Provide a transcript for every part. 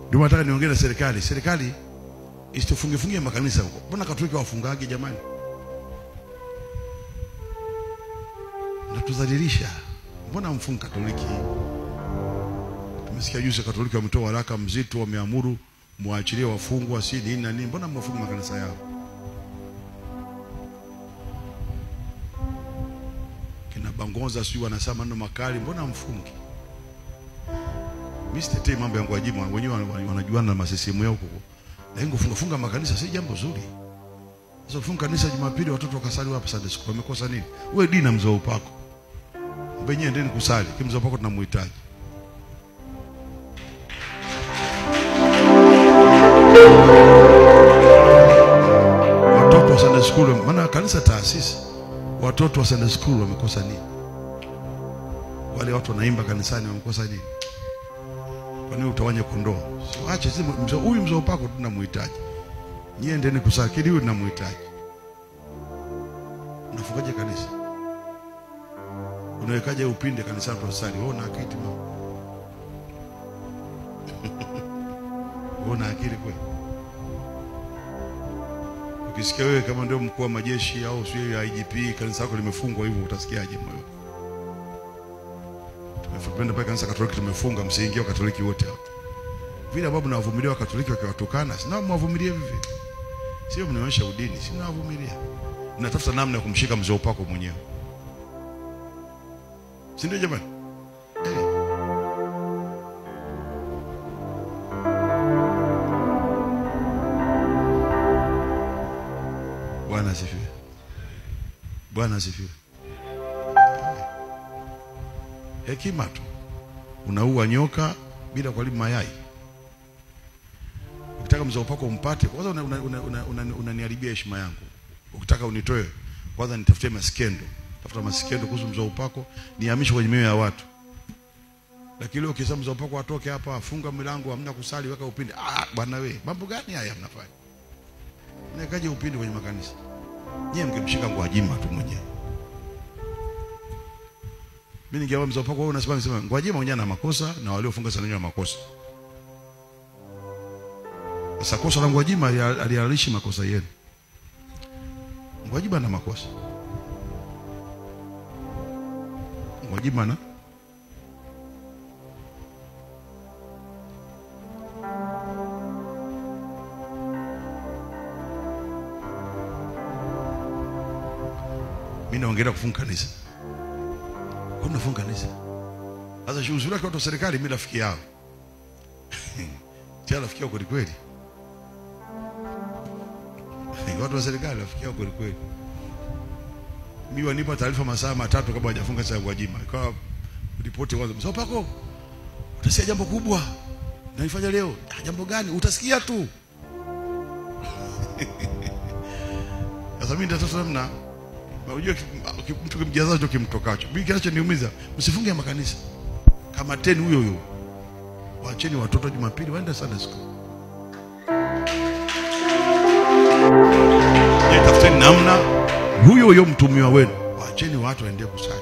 Ndio nataka niongee na serikali. Serikali isitufunge makanisa huko. Mbona Katoliki wafungage jamani? Natuzalilisha. Mbona mfunga Katoliki? Tumesikia juzi Katoliki wametoa waraka mzito, wameamuru muachilie wafungwa si nini na nini. Mbona mwafunga makanisa yao? Kina Bangonza sio wanasema maneno makali, mbona mfungi? Mimi sitetei mambo ya Gwajima, wenyewe wanajuana na masisimu yao huko. Lakini kufunga makanisa si jambo zuri. Sasa kufunga kanisa Jumapili watoto wakasali hapa Sunday school, wamekosa nini? Wewe dini na mzee upako. Mbenye endeni kusali, kimzee upako tunamhitaji. Watoto wa Sunday school, maana kanisa taasisi. Watoto wa Sunday school wamekosa nini? Wale watu wanaimba kanisani wamekosa nini? Kwa nini utawanye kondoo? So acha sisi huyu mzee upako tunamhitaji. Nyie endeni kusali, huyu tunamhitaji. Unafungaje kanisa? Unawekaje upinde kanisani tusali? Wewe una akili mama? Wewe una akili kweli? Ukisikia wewe kama ndio mkuu wa majeshi au sio IGP kanisa lako limefungwa hivyo, utasikiaje moyo? Tumefupenda pale kanisa Katoliki tumefunga, msiingie wa Katoliki wote hapo. Vile ambavyo mnawavumilia wa Katoliki wakiwatukana, si nao mwavumilie vipi? Sio mnaonyesha udini, si mnawavumilia. Mnatafuta namna ya kumshika mzee upako mwenyewe. Si ndio jamani? Bwana asifiwe. Bwana asifiwe. Hekima tu. Unaua nyoka bila kuharibu mayai. Ukitaka mzee upako umpate, kwanza unaniharibia heshima yangu. Ukitaka unitoe, kwanza nitafutie masikendo. Tafuta masikendo kuhusu mzee upako, nihamishe kwenye mioyo ya watu. Lakini leo ukisema mzee upako atoke hapa, afunga milango, hamna kusali, weka upinde. Ah, bwana wewe, mambo gani haya mnafanya? Mnakaje upinde kwenye makanisa? Nyie mkimshika Gwajima tu mwenyewe. Mimi ningeomba mzee upako wewe unasema sema Gwajima mwenyewe ana makosa na waliofunga sana na makosa. Sasa kosa la Gwajima alihalalishi makosa yenu. Gwajima ana makosa. Gwajima na mimi naongelea kufunga kanisa. Kwa nafunga kanisa. Sasa shughuli yake watu wa serikali mimi rafiki yao. Tia rafiki yao kweli kweli. Watu wa serikali rafiki yao kweli kweli. Mimi wanipa taarifa masaa matatu kabla hajafunga saa Gwajima. Ikawa ripoti kwanza. Mzee upako utasikia jambo kubwa. Naifanya leo. Jambo gani? Utasikia tu. Sasa mimi nitatoa namna. Unajua mtu kimjaza ndio kimtokacho. Mimi kinachoniumiza, msifunge makanisa. Kamateni huyo huyo. Waacheni watoto Jumapili waende Sunday school. Yeye tafuteni namna huyo huyo mtumiwa wenu. Waacheni watu waende kusali.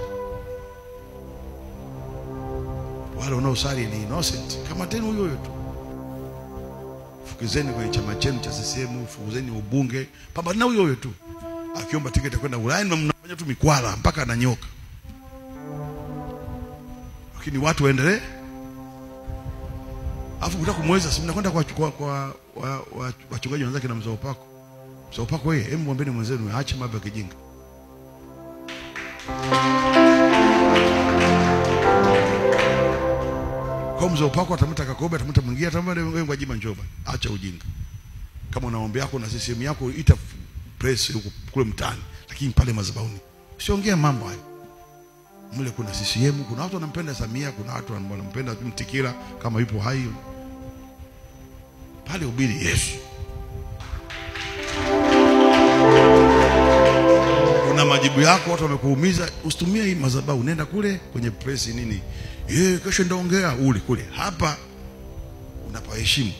Wale wanaosali ni innocent. Kamateni huyo huyo tu. Fukuzeni kwenye chama chenu cha CCM, fukuzeni ubunge, pambana na huyo huyo tu. Akiomba tiketi kwenda Ulaya na mnafanya tu mikwala mpaka ananyoka. Lakini watu waendelee. Alafu unataka kumweza, si mnakwenda kwa wachungaji wenzake na mzee upako. Mzee upako yeye, hebu mwambieni mwenzenu aache mambo ya kijinga. Kwa mzee upako atamta Kakobe, atamta mwingine, atamwambia wewe Gwajima njoo bana, acha ujinga. Kama unaomba yako na CCM yako ita press huko kule mtaani, lakini pale madhabahuni usiongee mambo hayo. Mle kuna CCM, kuna watu wanampenda Samia, kuna watu wanampenda Mtikila kama yupo hai. Pale ubiri Yesu. Una majibu yako, watu wamekuumiza, usitumie hii madhabahu, nenda kule kwenye press nini. Kesho ndaongea ule kule. Hapa unapaheshimu.